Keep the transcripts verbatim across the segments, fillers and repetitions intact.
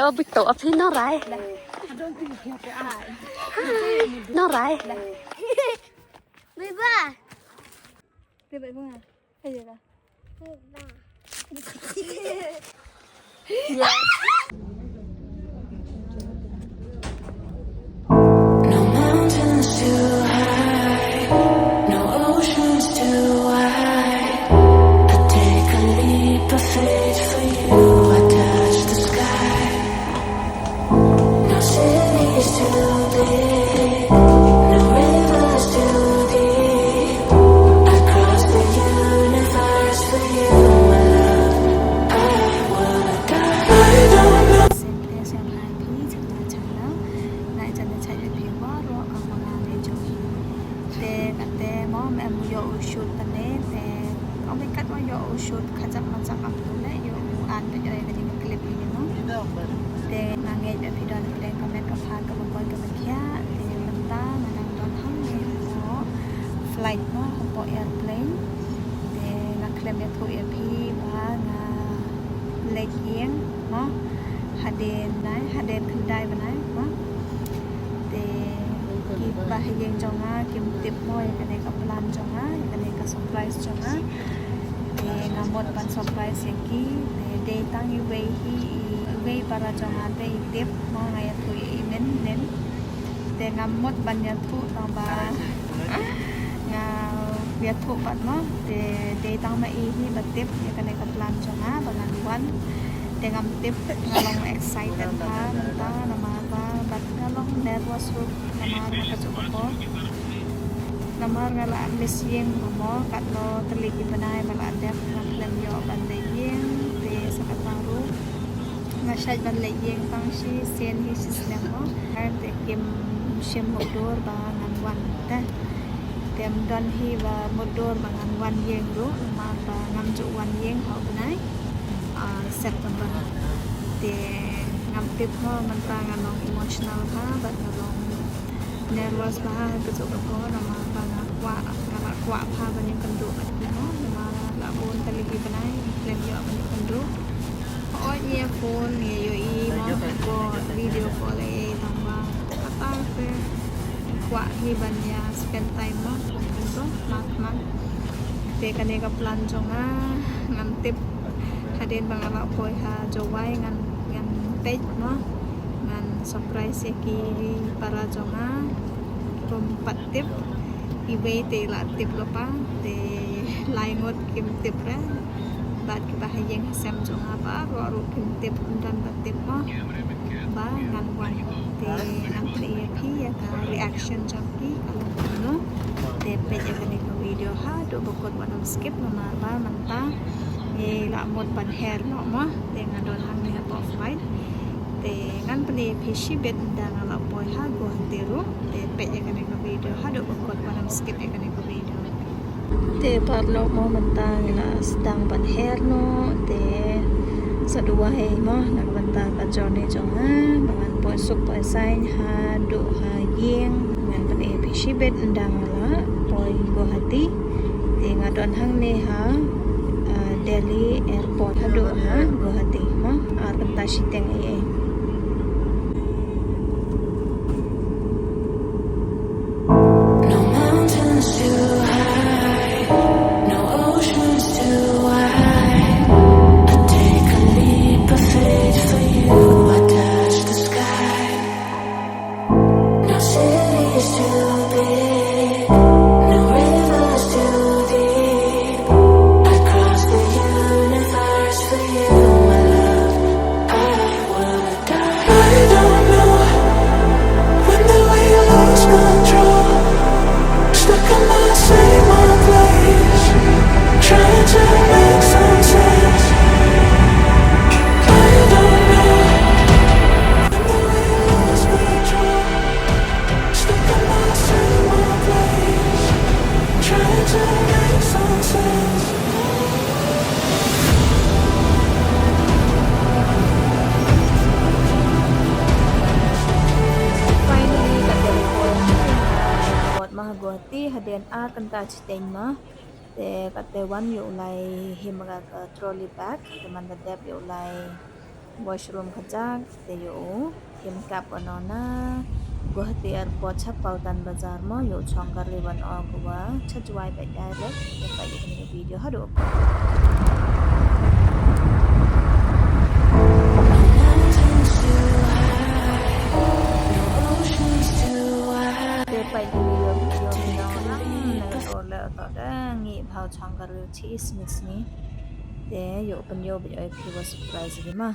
Ơ, bịt tổ ập thì nó rai. Nó rai. Bye bye. Bye bye. Bye bye. Yes. No mountains too high, no oceans too wide. I take a leap of faith for you. I touch the sky. No city's too big, no river's too deep. I cross the universe for you, my love. I wanna die. I don't know. Sente song hai phi channel channel. Nai channel channel phi wa ro ka wa ngai jong. Te kate mo me mu yo u shoot tane te. Ong me kat mo yo u shoot khajak majak am tu ne yo u an pe yo ka jing clip ini mo. Te nga ngeit ba phi don pdeng ka met ka phad ka ba koi ka ba khiah. Te mynta nga dang don hangne hapoh flight mo, hapoh airplane. Te nga khlem ïathuh ïa phi ba nga leit ïing mo. Hadien nai, hadien khyndai bnai mo. Te kiba ha ïing jong nga kim tip mo ïa kane ka plan jong nga, ïa kane ka surprise jong nga. Te nga mut ban surprise ïa ki. Te dei tang iwei hi, iwei para jong nga te i tip mo, nga ïathuh ïa i mynnin. Te nga mut ban ïathuh tang ba nga ïathuh pat mo. Te dei tang ma i hi ba tip ïa kane ka plan jong nga ba ngan wan. Te ngam tip, nga long excited bha mynta namar ba bad nga long nervous ruh namar ha kajuh ka por. Namar nga la miss ïing mo, katno tylli ki bnai ba la dep nga khlem ïoh ban leit ïing. Te sa kata ruh nga shait ban leit ïing tang shisien hi shisnem mo. Te kim shim mutdur ba ngan wan te. Te ym don hi ba mutdur ba ngan wan ïing ruh namar ba ngam ju wan ïing ha u bnai, ah, September. Te ngam tip mo, mynta nga long emotional bha bad nga long nervous bha ha kajuh ka por namar ba nga kwah, nga la kwah bha ban ïakynduh bad ki mo, namar la bun tylli ki bnai khlem ïoh ban ïakynduh. Hooid ngi ïa phone, ngi ïa ïohi mo, ngi ïa call, video call ei ei tang ba kata te kwah hi ban ïa spend time mo, kumto, mat mat. Te kane ka plan jong nga ngam tip. Hadien ba nga la poi ha Jowai ngan, ngan peit mo, ngan surprise ïa ki para jong nga. Kum pat tip, iwei te la tip lypa, te lai ngut kim tip re. Bad kiba ha ïing ha sem jong nga baroh ruh kim tip, ym don ba tip mo ba ngan wan. Te ngan pyni ïa phi ïa ka reaction jong ki ka long kumno. Te peit ïa kane ka video haduh ba kut, wat nym skip namar ba mynta ngi la mut ban her noh mo. Te nga don hangne hapoh flight. Te ngan pyni ïa phi shibit ynda nga la poi ha Guwahati ruh. Te peit ïa kane ka video haduh ba kut, wat nym skip ïa kane ka video. Te paralok mo, mynta ngi la sdang ban her noh. Te sa duwai mo na ka bynta ka journey jong nga ba ngan poi suk poi saiñ haduh ha ïing. Ngan pyni ïa phi shibit ynda nga la poi Guwahati. Te nga don hangne ha, ah, Delhi Airport haduh ha Guwahati mo, ar kynta shiteng ei ei. No mountains too high, no oceans too wide. I take a leap of faith for you. I touch the sky. No city's too big, no river's too deep. I cross the universe for you, my love. I wanna I don't know when the wheel lost control. Stuck in my same old place, trying to make some sense. I don't know when the wheel lost control. Stuck in my same old place, trying to make some sense. Finally, kat te la poi airport ma ha Guwahati hadien ar kynta shiteng ma. Te kat te wan ïa u lai him ka, ka trolley bag, te man da dep ïa u lai Washroom kajak te ïoh u thiem kap ono na Guwahati Airport cha Paltan Bazar mo, ïoh u chong kari wan o Goa cha Jowai bad direct te peit ïa kane ka video haduh. Te peit ïa kane ka video, video nang nang nang ur le to da ngi bha u chong kari chi sngi sngi. Te ïoh u pynïoh bad ïoh u phi wa surprise ïa ki ma.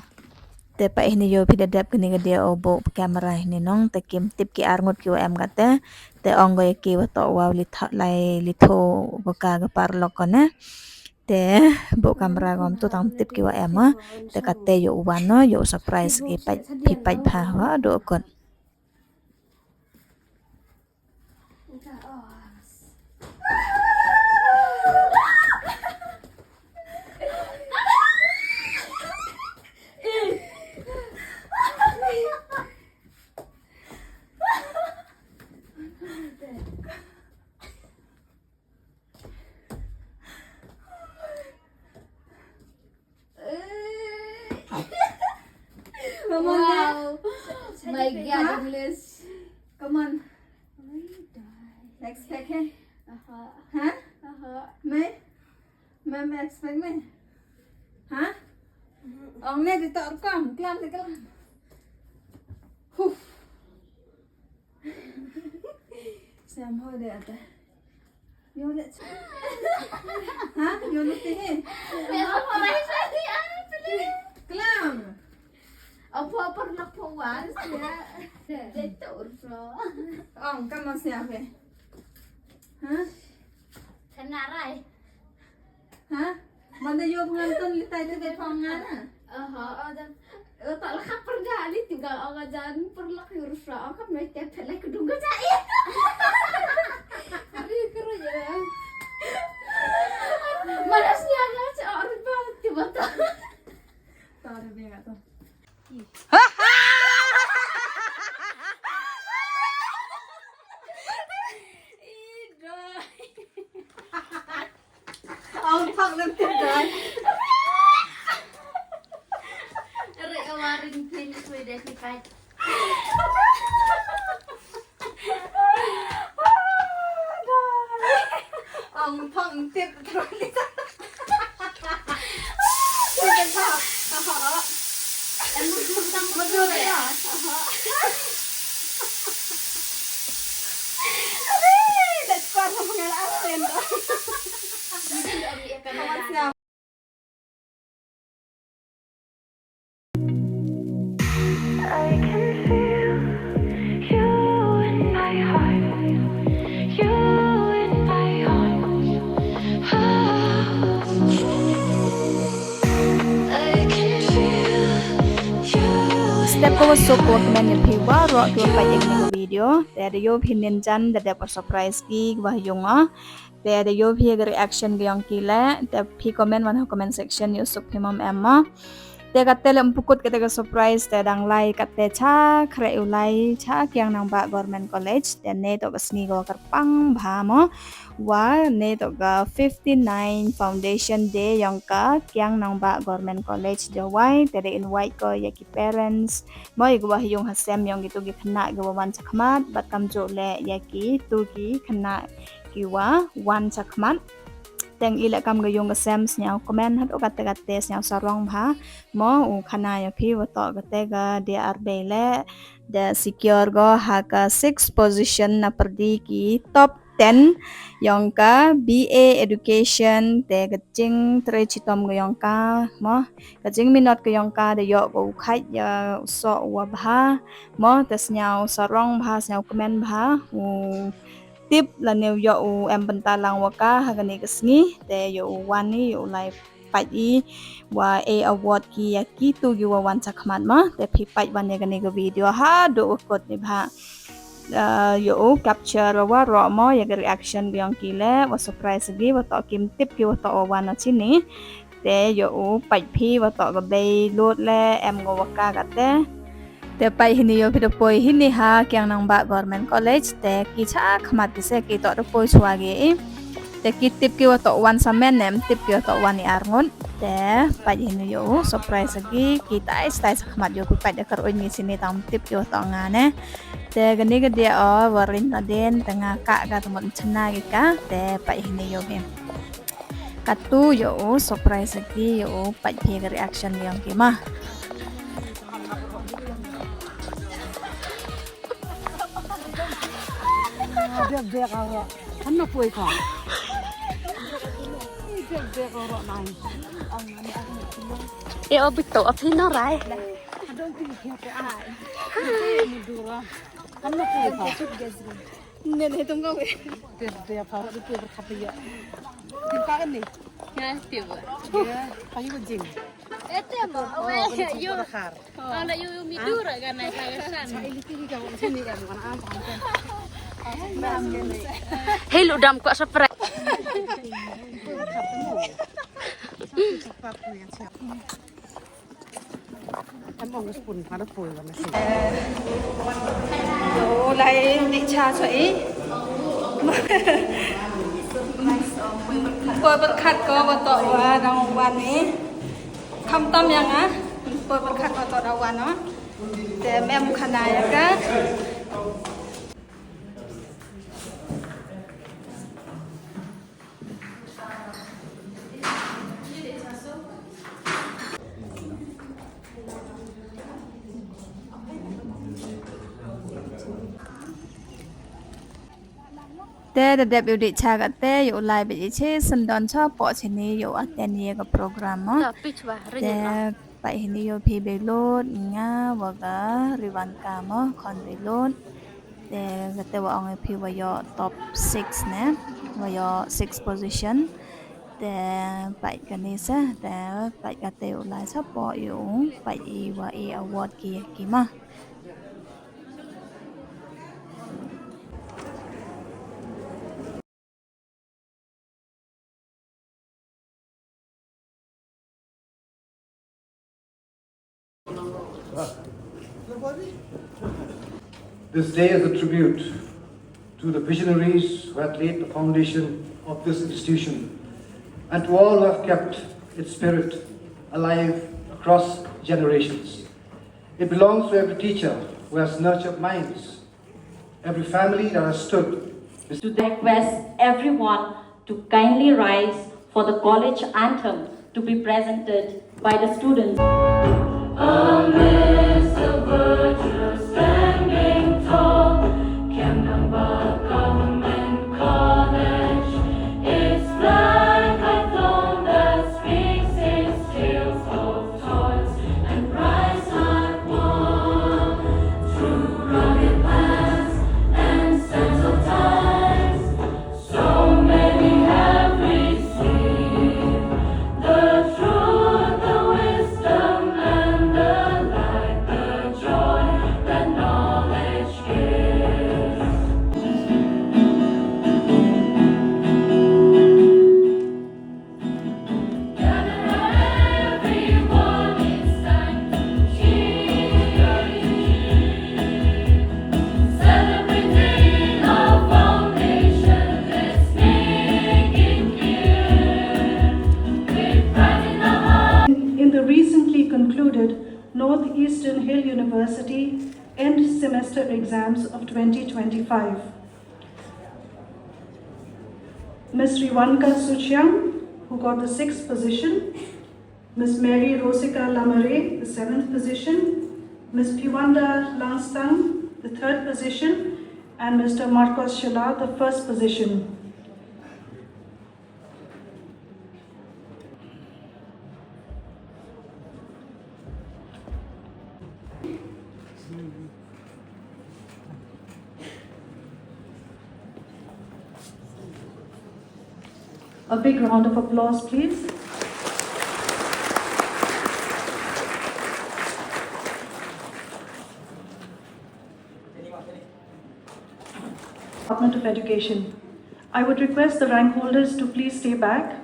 Te peit hini ïoh phi da dep kane ka dia o buh camera hini nong, te kim tip ki ar ngut ki wa em kate. Te ong ko ïa ki wa to wa li tho lai li tho ko ka ka paralok ko ne. Te buh camera ko, ym tu tang tip ki wa em ma. Te kate ïoh u wan no, ïoh u surprise ki, peit phi peit bha wa do kot. Come on, wow. Dad. My God, English. Come on. Expect hai? Aha. Ha? Aha. Mei? Mei, mei expect mei? Ha? Ong ne di tor kam, klam di klam. Huf. Siam ho de ata. Yo le. Ha? Yo le te he. Mero pho mai sa di ai pili. Klam. Apo paralok pho wan sia. Jai to urso. Ong kam sia phi? Ha? Kena rai. Ha? Manda yo ngan ton li tai te phong ngan. Aha, adam. Ota la khap perda ni tinggal orang jan perlak yurusra, orang kan mai tepet lai kedung gaja. Ari kero ya. Mana sih ada cak orang banget tiba-tiba. Tak ada dia tu. Ong thok lem tip doi. Re awarin pin suy deh ni kai. Ong thok tip doi. I can feel you in my heart. You in my arms. I can feel you. Step ko wa suk ko wa kmen ïa phi waroh ki wa peit ïa kane ka video. Te da ïoh phi mynjan da dep wa surprise ki wa yung ah. Te da ïoh phi ïa ka reaction ka yong ki leh, te phi comment wan ha comment section, ïoh suk phi mom em mo. Te kate leh ym pukut kate ka surprise, te dang lai kate cha khreh u lai cha Kiang Nangbah Government College, te ne to ka sngi ka wa kyrpang bha mo. Wa ne to ka fifty-nine Foundation Day yong ka Kiang Nangbah Government College Jowai, te da invite ko ïa ki parents mo, ïa ki wa ha yung ha sem yong kitu ki khynnah ki wa wan chakhmat, bad kamjooh leh ïa kitu ki khynnah ki wa wan chakhmat. Te ngi leh kam ka yung ka sem sñiaw kmen haduh katte katte, sñiaw sarong bha mo. U khana ïa phi wa toh kate ka D R B leh da secure ko ha ka sixth position na pyrdi ki top ten yong ka B A Education. Te ka jingtrei chitom ka yong ka mo, ka jingminot ka yong ka da ïoh ka u khait ïa u soh wa bha mo. Te sñiaw sarong bha, sñiaw kmen bha. U tip lane u ïoh u em bynta lang wa ka ha kane ka sngi, te ïoh u wan i, ïoh u lai pait i wa e award ki ïa kitu ki wa wan chakhmat mo. Te phi pait wan ïa kane ka video haduh wa kut ni bha. Ah, ïoh u capture waroh mo ïa ka reaction ki yong ki leh, wa surprise ki, wa toh kim tip ki wa toh wa wan na chini. Te ïoh u pait phi wa toh ka bei lut leh em ngo wa ka kate. Te pait hini ïoh phi da poi hini ha Kiang Nangbah Government College, te ki chakhmat ki se ki toh da poi chwa ki i. Te ki tip ki wa toh wan sa men ne, em tip ki wa toh wan i ar ngut. Te pait hini ïoh u surprise agi ki tai stai sa khmat ïoh ki pait da kar uin ngi sini tang tip ki wa toh nga ne. Te gani gadi o warin ta den te nga ka ga tumut chna gi ka. Te pait hini ïoh hi. Katu ïoh u surprise agi ïoh u pait phi ga reaction ïong ki ma. Dek dek aro. Kan na poi ka. Dek dek aro nai. E o bito a phi no rai. Adong phi ke ai. Ni dura. Kan na poi ka. Ne ne tum ka we. Dek dek aro di poi ka phi ya. Dim ka ni. Ya, tiba. Ya, phi ba jing. Ete mo, oh, yu. Ana yu mi dura gana sa san. Hei lu dam ko surprise. Lai ni cha so i. Poi pyrkhat ko ba to wa dang wan ni. Kham tam ïa nga, poi pyrkhat ko to da wan no. Te mem khana ïa ka. Te da dep ïoh dih cha kate ïoh lai bad ïa che syndon cha poh chini ïoh attend ïa ka program mo. Te pait hini ïoh phi Bailut, nga wa ka Riwanka mo khon Bailut. Te kate wa ong ïa phi wa ïoh top six ne, wa ïoh six position. Te pait kani sa, te pait kate ïoh lai cha poh ïoh pait i wa i award ki ki ma. This day is a tribute to the visionaries who had laid the foundation of this institution and to all who have kept its spirit alive across generations. It belongs to every teacher who has nurtured minds, every family that has stood. To request everyone to kindly rise for the college anthem to be presented by the students. Amidst the verdure standing tall, Kemnangbak Government College, its flag hath flown that speaks its tales of toils and rise like one. Through rugged lands and sands of times, so many have received the truth, the wisdom, and the light, the joy that knowledge gives. In the recently concluded Northeastern Hill University end semester exams of twenty twenty-five. Miss Riwanka Suchiang, who got the sixth position, Miss Mary Rosika Lamare, the seventh position, Miss Piwanda Langstang, the third position, and Mister Marcos Shela, the first position. A big round of applause, please. Department of Education. I would request the rank holders to please stay back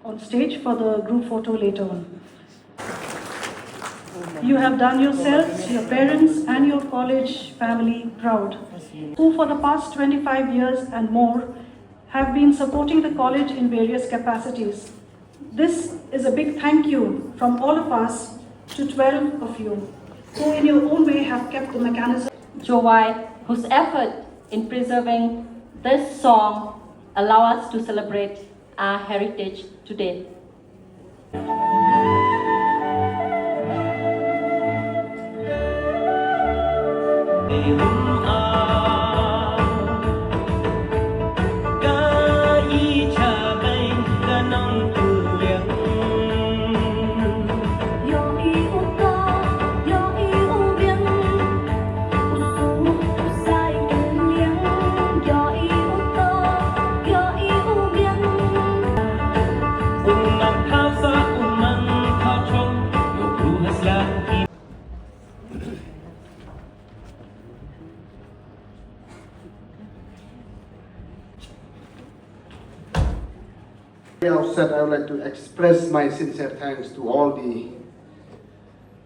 on stage for the group photo later on. You have done yourselves, your parents, and your college family proud, who for the past twenty-five years and more have been supporting the college in various capacities. This is a big thank you from all of us to twelve of you, who in your own way have kept the mechanism. Jowai, whose effort in preserving this song allow us to celebrate our heritage today. At the outset, I would like to express my sincere thanks to all the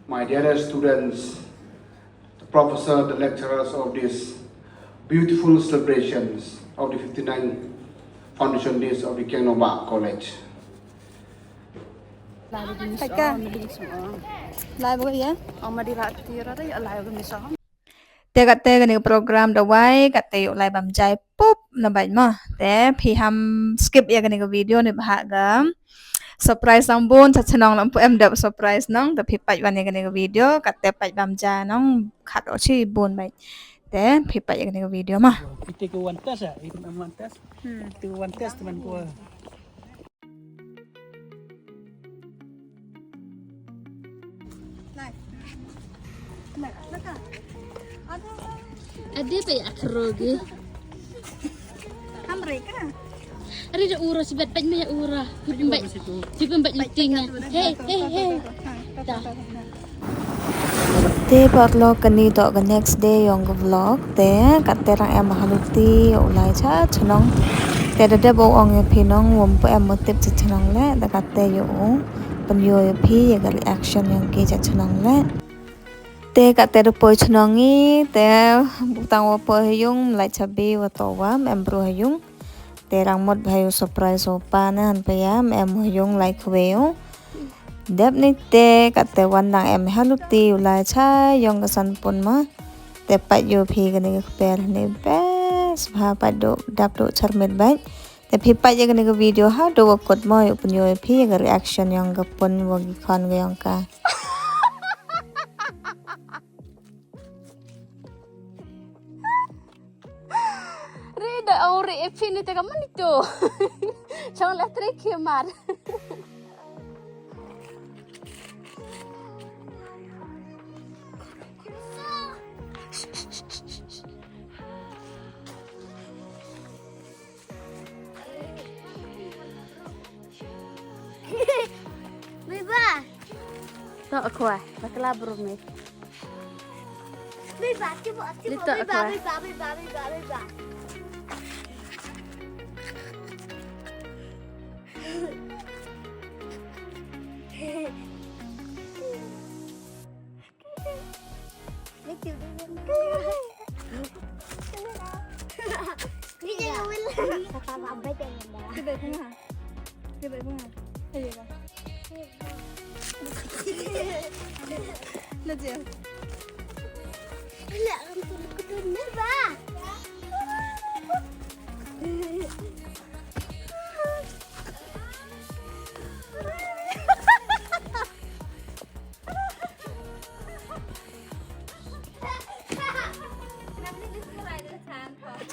my dearest students, the professor, the lecturers of these beautiful celebrations of the fifty-ninth foundation days of the Kiang Nangbah College. Te katte kane ka program da wai katte ïoh lai bam jai pup na bait mo. Te phi ham skip ïa kane ka video ne bha ga surprise nang bun sa chnong lam pu em dap surprise nang, te phi pait wan ïa kane ka video katte pait bam jai nang khat o chi bun bait. Te phi pait ïa kane ka video mo. Ite ko one test ah, ite ko one test. Hmm. Ite ko one test teman ko. Ade pa ya krogi. Hamre ka. Ari da ura sibat paj me ya ura. Tipin baj. Tipin baj luting ya. Hey, hey, hey. Te paralok kane toh ka next day jong ka vlog te katte rang em ha luti u lai cha chnong. Te da dep u ong ïa phi nong wom pu em mo tip cha chnong le da katte ïa u pynïoh ïa phi ïa ka reaction jong ki cha chnong le. Te katte da poi chnong i te butang wa poi ha yung lai cha bi wa to wa em bru ha yung. Te rang mut bha ïa u surprise u pa ne han pa ya em ha yung lai khwe u. Dep ni te katte wan dang em ha luti u lai cha jong ka san pun ma. Te pait ïa phi kane ka kper ne best bha pait do dap do charmit bait. Te phi pait ïa kane ka video ha do wa kut mo ïa pynïoh ïa phi ïa ka reaction jong ka pun wa ki khon ka jong ka. Re da au re e phi ni te ka mani to. Chong la tre ke mar. Biba. To akwai, bakla brumi. Biba, tiba, tiba, biba, biba, biba, biba, biba.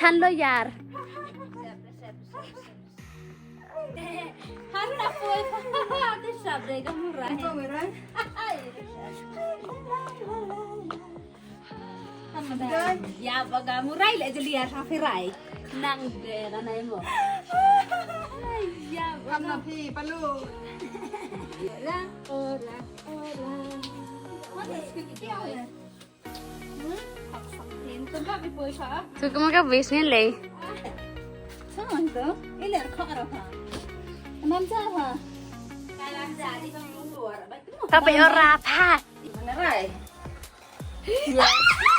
Chan lo yar. Harun apoi pa. Te sab re ka murai. Ka murai. Ya ba ka murai le jeli ya sa firai. Nang de ka nai mo. Ya ba ka. Phi palu. Ora, ora, ora. Tu kumno ka base ni lei? Sa man tu? Iler kho ro ha. Mam sa ha. Ka pa ora pa. Mana rai? Yes.